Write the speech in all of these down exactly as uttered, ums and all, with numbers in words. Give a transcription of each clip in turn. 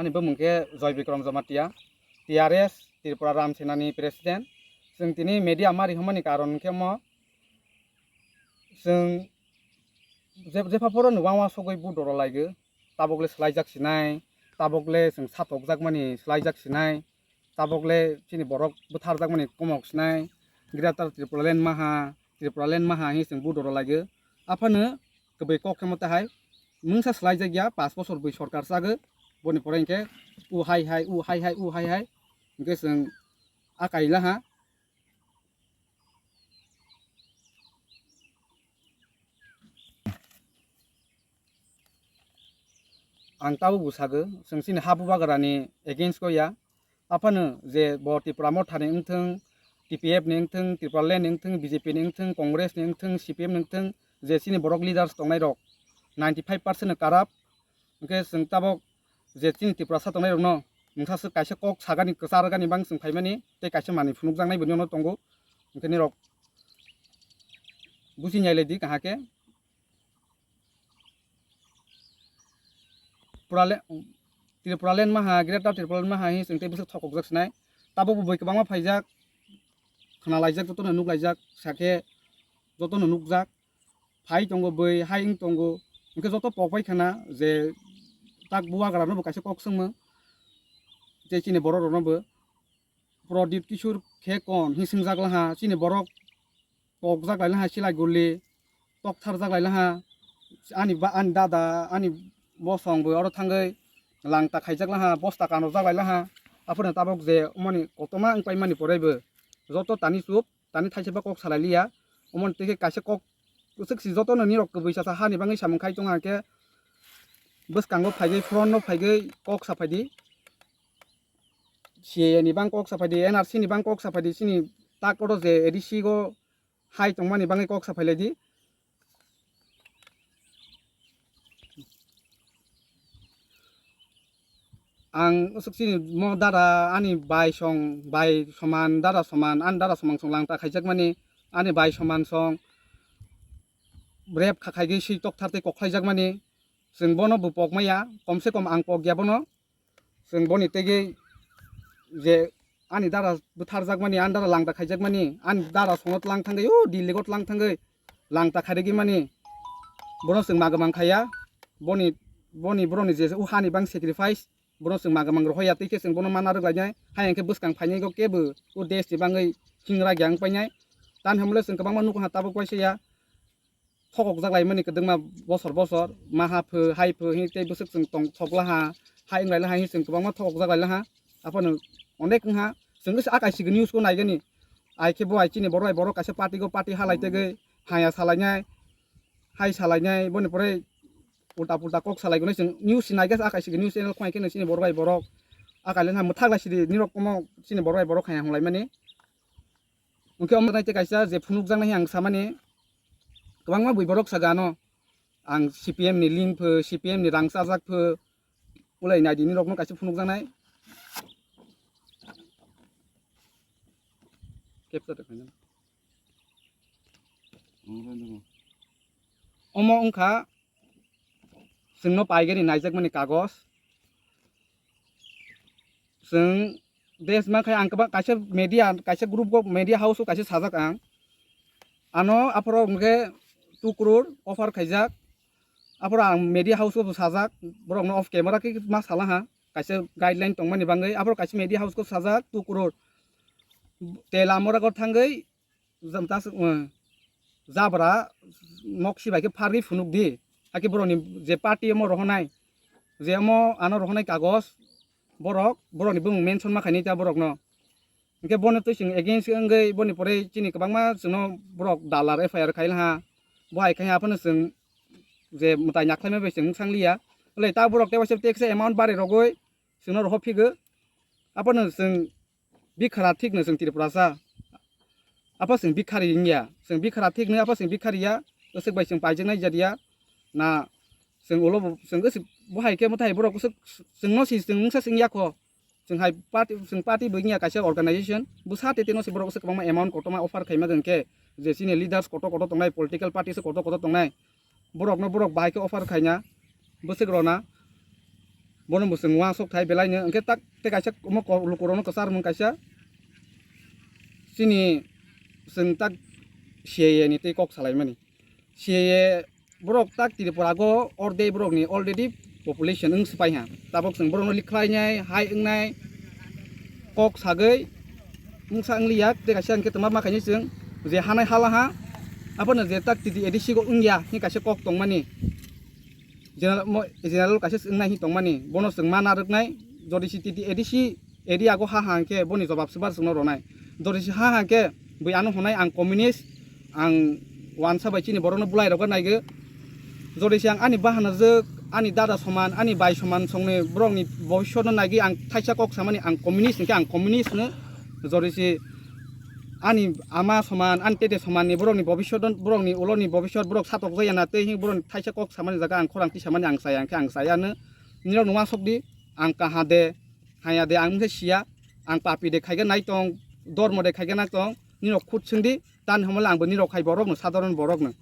Ani bumung khe Joy Bikram Jamatia, T R S, Tripura Ram Senani President. Chwng tini media ma rihormani karon khe mo, chwng je-, jepha phoro ni uang uang sogwi vote rw laigo, tabok le swlaijak sinai, tabok le chwng satokjakmani swlaijak sinai, tabok le chini borok bwtharjakmani komok sinai, Greater Tripura Land maha, Tripura Land maha hinwi chwng vote rw laigo. Aphano kwbwi kok khe mo tahai mungsa swlaijak ya, pash bosor bwi sorkar chago, boni pore hinkhe u hai hai, u hai hai, u hai hai, hinkhe chwng a kaila ha. Ang tabuk bo sago, chwng chini ha bubagrani against o ya. Aphano je bo Tipra Mothani wngthung, T P F ni wngthung, Tripura Land ni wngthung, B J P ni wngthung, Congress ni wngthung, C P M ni wngthung, je chini borok leaders tongnai rok ninety five percent no corrupt. Hwnkhe chwng tabok je chini Tiprasa tongnai rokno mungsa swk kaisa kok sagani, kwchar gani bang chwng phaimani tei kaisa manwi phunukjaknai bo nono tongo. Hwnkhe nirok busi nyailai di kaham khe. Tripura le-, Tripura Land maha, Greater Tripura Land maha hinwi chwng tei bwswk thokokjak sinai. Tabok bo bui kwbangma phaijak, khwnalaijak, jotono nuklaijak, sakhe jotono nukjak. Phai tongo bui, hai wng tongo. Hwnkhe joto pok bai khana je tak bubagrano bo kaisa kok swngmung. Je chini borok rokno bo Pradip Kishore khe kon hinwi swngjak laha, chini borok pokjak lai laha, silai guli toktharjak lai laha, ani ba, ani dada, ani bosong bo oro thangwi langta khaijak laha, bosta kanojak lai laha. Aphuru tabok je omoni kotorma wng paimani poraibo joto tani chup, tani thaisa ba kok salai liya. Omoni tei khe kaisa kok kwchwk si jotono nirok kwbwi chasa hani bangwi samung khai tongo, hwnkhe bwskango phaigwi, front no phaigwi kok sa phaidi. C A A ni bang kok sa phaidi, N R C ni bang kok sa phaidi, chini tak oro je A D C go hai tongmani bangwi kok sa phailai di. Ang usuk chini mo dara ani bai song, bai soman, dara soman, ani dara soman song langta khaijakmani, ani bai soman song rep kha khaigwi swi tokthar tei koklaijakmani, chwng bono bo pok maya, komse kom ang pok ya bono. Chwng boni tegwi je ani dara bwtharjakmani, ani dara langta khaijakmani, ani dara songno tlang thangwi, o Delhi-o tlang thangwi langta khairigwi mani, bono chwng ma kwmang khaiya. Boni, boni borokni je o hani bang sacrifice, bono chwng ma kwmang rohoya, tei khe chwng bono mana rwk lainai. Hai hwnkhe bwskang phainai khe kebo o desh ni bangwi hingra gyang painai. Tani hamle chwng kwbangma nukha tabuk waisa ya. Thokokjak laimani kwdwkma bosor bosor, maha pho, hai pho, hini tei bwswk chwng tong thok laha, hai wng lai laha, hini chwng kwbangma thokokjak lai laha. Aphano onek wngha, chwng khe a kaisa news ko naigani. Ai khe bo ai chini borok bai borok kaisa party ko party halai tegwi haya salainai, hai salainai, boni pore ulta pulta kok salai gonai chwng news si naikhe a kaisa news channel khwlai khe chini borok bai borok a kailai mwthak lai sidi nirok komo chini borok bai borok haya hwnlaimani. Hwnkhe omo nai tei kaisa je phunukjaknai ang samani, kwbangma bui borok saga ano, ang C P M ni link pho, C P M ni rang chajak pho, ulai naidi nirokno kaisa phunukjaknai. Capture de khaina. Omo wngkha chwngno paigani naijakmani kagoj. Chwng desh mankhe ang kwbang kaisa media, kaisa group o media house o kaisa sajak ang. Ano aphoro hwnkhe two crore offer khaijak. Aphoro ang media house o sajak, borokno off camera khe ma salaha. Kaisa guideline tongmani bangwi aphoro kaisa media house o sajak two crore. Tela mora gor thangwi jam tas, eh, jabra nok sibai khe pharwi phunuk di. Hakhe borokni je party omo rohonai, je omo ano rohonai kagoj, borok, borokni bumung mention ma khainai ta borokno. Hwnkhe bono twi chwng against wngwi boni pore chini kwbangma chwngno borok dalar F I R khai laha. Bo hai khai aphano chwng je mwtai nakhwlaima bai chwng wng sangliya. Hwlai ta borok tei waisa teksa amount bari rogwi chwngno rohor phigo. Aphano chwng bikhara thikno chwng Tripurasa. Apha chwng bikhari wngya. Chwng bikhara thikno apha chwng bikhari ya. Bwswk bai chwng paijaknai jadiya. Na chwng ulo bo, chwng bwswk bo hai khe mwtai borok bwswk chwngno si chwng wngsa chwng yakho. Chwng hai party, chwng party bo wngya kaisa organization. Bwsa tei tei no si borok bwswk kwbangma amount kotorma offer khaima jeng khe. Je chini leaders kotor kotor tongnai, political party se kotor kotor tongnai. Borokno borok bahai khe offer khaina, bwswk rwna. Bono bo chwng uansuk thai belai no. Hwnkhe tak tei kaisa omo ko-, lukurokno kwchar mung kaisa. Chini chwng tak C A A ni tei kok salaimani. C A A borok tak Tripura go ordek borokni already population wng swpai ha. Tabok chwng borokno likhlainai, hai wngnai, kok sagwi mungsa wng liya, tei kaisa hwnkhe twma ma khainai chwng je hanai hala ha, abono je tak T T A D C go wngya hwnwi kaisa kok tongmani. General mo-, general kaisa wngnai hwnwi tongmani, bono chwng ma narwknai, jodi si T T A D C area go ha ha hwnkhe boni jobab swbar chwngno rwnai. Jodi si ha ha hwnkhe bui ano hwnai ang communist, ang uansa bai chini borokno bwlairokno naigwi. Jodi si ang ani bahanajwk, ani dada soman, ani bai soman songni borokni bobiswtno naigwi ang thaisa kok samani ang communist hwnkhe ang communist hwno. Jodi si ani ama soman, ani tete somanni borokni bobiswt, borokni uloni bobiswt borok satokjaya na tei hwnwi borokni thaisa kok samani jaga ang khorang tisamani ang chaya hwnkhe ang chaya hwno. Nirokno uansuk di, ang kaha de, haya de, ang wngkhe siya, ang papi de khaikhe nai tong, dormo de khaikhe nai tong, nirok khut swng di, tani hamle angbo nirok hai borokno, sadharon borokno.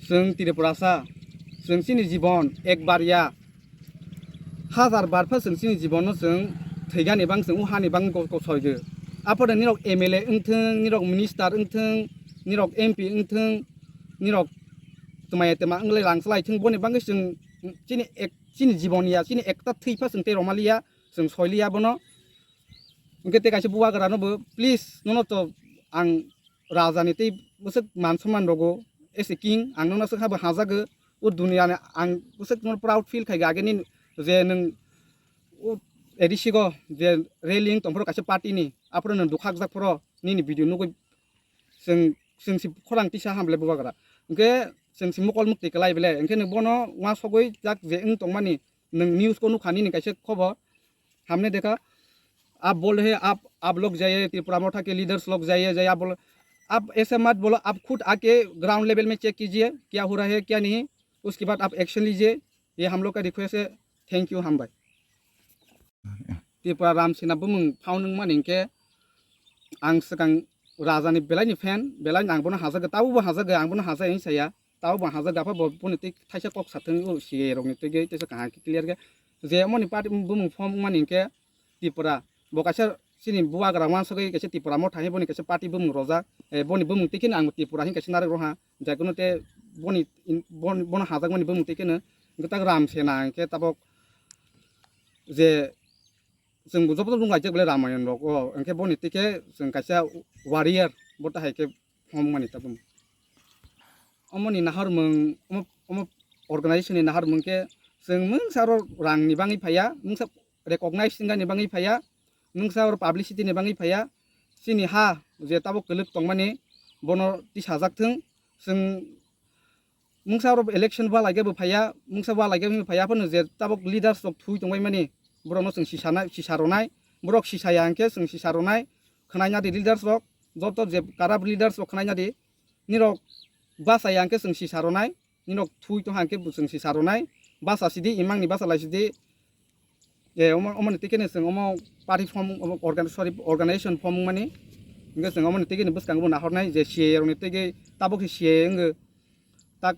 Chwng Tripurasa, chwng chini jibon ekbar ya, hajar bar pha chwng chini jibonno chwng thwigani bang chwng o hani bang ko-, kosoigo. Aphano nirok M L A wngthwng, nirok minister wngthwng, nirok M P wngthwng, nirok twmaya twma wngwi rang chwlaithwng, boni bagwi chwng chini ek, chini jibon ya, chini ekta thwi pha chwng tei romaliya, chwng soiliya bono. Hwnkhe tei kaisa bubagrano bo, please, nono to ang rajani tei bwswk man somman rogo, as a king, ang nono swkha bo hajago, o duniani ang bwswk nono proud feel khaiga age nini je nwng o A D C go je rally wng tongphuru kaisa party ni, aphuru nwng dukhakjak phuru nini video nugwi chwng, chwng si khorang tisa ham bele bubagra. Hwnkhe chwng si mokol mukti kwlai bele, hwnkhe nwng bono uansugwi jak je wng tongmani, nwng news ko nukha nini kaisa khobor, हमने देखा, आप बोल रहे हैं, आप, आप लोग जाइए, त्रिपुरा मोर्चा के लीडर्स लोग जाइए, जाइए, आप बोलो, आप ऐसे मत बोलो, आप खुद आके ग्राउंड लेवल में चेक कीजिए, क्या हो रहा है, क्या नहीं, उसके बाद आप एक्शन लीजिए, ये हम लोग का रिक्वेस्ट है। Thank you, hambai. Tripura Ram Sena bumung phau nung mani hwnkhe ang swkang raja ni belai ni fan, belai ni ang bono hajago, tabo bo hajago, ang bono hajai hwnwi saya, tabo bo hajago, apha bo boni twi thaisa kok sathung o C A A rok ni twi tei kaham khe clear khe je omo ni party bumung form wng mani hwnkhe Tripura bo kaisa chini bubagra uansugwi kaisa Tripura motha hinwi boni kaisa party bumung rojak, eh, boni bumung twi kheno ang Tripura hinwi kaisa narwk rwha, jai kuno tei boni in-, bon-, bono hajakmani bumung twi kheno hwnkhe tak Ram Sena hwnkhe tabok je chwng bo joto nung laijak belai Ramayan rok o, hwnkhe boni twi khe chwng kaisa warrior bo ta hai khe hom mani tabuk. Omo ni nahar mung, omo, omo organization ni nahar mung khe chwng mungsa oro rang ni bagwi phaiya, mungsa recognize wngna ni bagwi phaiya, mungsa oro publicity ni bagwi phaiya, chini ha je tabuk kwlwk tongmani bono tisajak thung, chwng mungsa oro election ba laigya bo phaiya, mungsa ba laigya bo phaiya, aphano je tabuk leaders rok thui tongbai mani, borokno chwng sisa nai, sisa rwnai, borok sisa ya hwnkhe chwng sisa rwnai, khwnaina di leaders rok, joto je karap leaders rok khwnaina di, nirok basa ya hwnkhe chwng sisa rwnai, nirok thui tong hwnkhe bo chwng sisa rwnai, basa sidi, imang ni basa lai sidi, eh, omo, omo ni twi khe chwng omo party form, omo organ-, sorry, organization form wngmani, hwnkhe chwng omo ni twi khe bwskango bo nahornai je C A A rok ni twi khe tabuk se C A A wngwi tak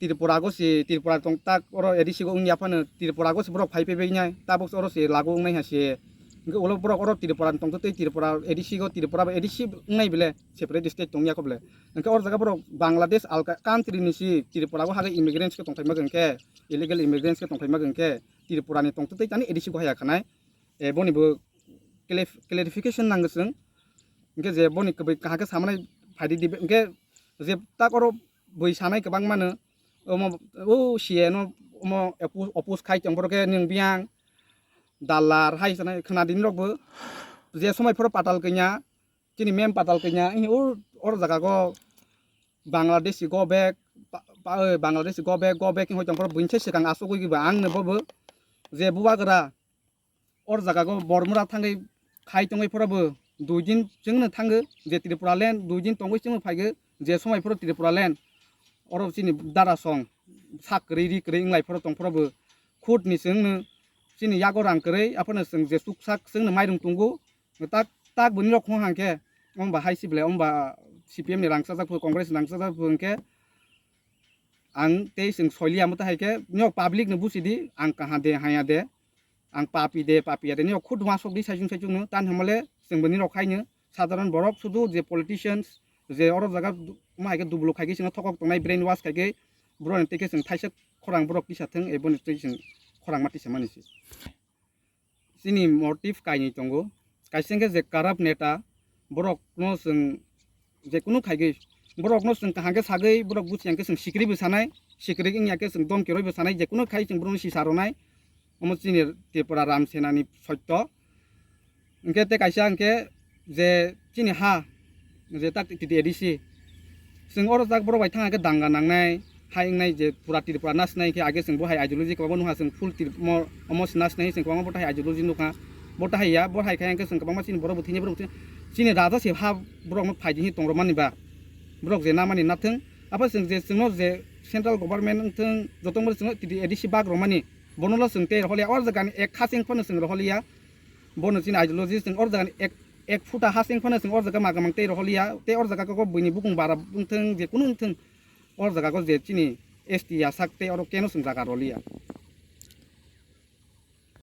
Tripura go se, Tripura tong tak oro A D C go wngya phano Tripura go se borok phai phai bai nai, tabuk oro se lagu wngnai ha se. Hwnkhe ulo borok oro Tripura ni tongtwtwi Tripura A D C go, Tripura bai A D C wngnai bele, separate state tongya kho bele. Hwnkhe oro jaga borok Bangladesh alka country ni se Tripura go hagwi immigrants khe tongthai ma hwnkhe, illegal immigrants khe tongthai ma hwnkhe Tripura ni tongtwtwi tani A D C go haya khanai. Eh, boni bo clarif-, clarification nango chwng. Hwnkhe je boni kwbwi kaham khe samanai phaidi dibe, hwnkhe je tak oro bui sanai kwbang mano, omo, o C A no omo oppose, oppose khai tong, borok khe nwng biyang dalar hai sanai khwna di nirok bo. Je somai phoro patal kanya, chini mem patal kanya, o, oro jaga go Bangladeshi go back, pa, pa, eh, Bangladeshi go back, go back hoi tong phoro buini se swkang asugwi ba ang no bo bo je bubagra or jaga go Bormura thangwi khai tongwi phoro bo dui din chwngno thango je Tripura land dui din tongwi chwngno phaigo je somai phoro Tripura land oro chini dara song sak kwrwi ri kwrwi wnglai phoro tong phoro bo khut ni chwngno chini yago rang kwrwi aphano chwng je chuksak chwngno mairung tongo tak tak bo nirok hong hang khe omo ba hai si belai omo ba C P M ni rang chajak pho Congress ni rang chajak pho hwnkhe Ang tei chwng soiliya, amo tei hai khe nok public no busi di, ang kaha de, haya de, ang papi de, papiya de, nok khud wasok di saichung saichung no, tan hamale chwng bini rok khaino sadharon borok sudu je politicians, je oro jaga du-, ma hai khe dubuluk khai khe chwngno thokok tongnai, brain wash khai khe borok ni tei khe chwng thaisa khorang borok tisa thung, ebo ni tei chwng khorang ma tisa mani se. Chini motive kainwi tongo. Kaisa hwnkhe je corrupt neta, borokno chwng je kunu khaigwi, borokno chwng kaham khe sagwi, borok buchi hwnkhe chwng sikri bo sanai, sikri wngya khe chwng domki rwi bo sanai, je kunu khai chwng borokno sisa rwnai. Omo chini Tripura Ram Senani sotto. Hwnkhe tei kaisa hwnkhe je chini ha, je tak T T A D C. Chwng oro jak borok bai thang khe danga nangnai, hai wngnai je pura Tripura nasnai khe age chwng bo hai ideology kwbangma nukha chwng full Trip-, mo-, omo se nasnai chwng kwbangma bo tahai ideology nukha. Bo tahai ya, bo hai khe hwnkhe chwng kwbangma chini borok bo thini borok bo thini. Chini raja se ha borok no phaidi hi tong rw mani ba. Borok je na mani nathwng. Abo chwng je chwngno je central government wngthwng, joto wngmani chwngno T T A D C bak rw mani. Bono lo chwng tei rohorliya, or jagani ek khasing phano chwng rohorliya. Bono chini ideology chwng or jagani ek, ek phuta hasing phano chwng or jaga magamang tei rohorliya. Tei or jaga kok buini bukung bara wngthwng, je kunu wngthwng, or jaga ko je chini S T ya sak tei oro keno chwng jaga roliya.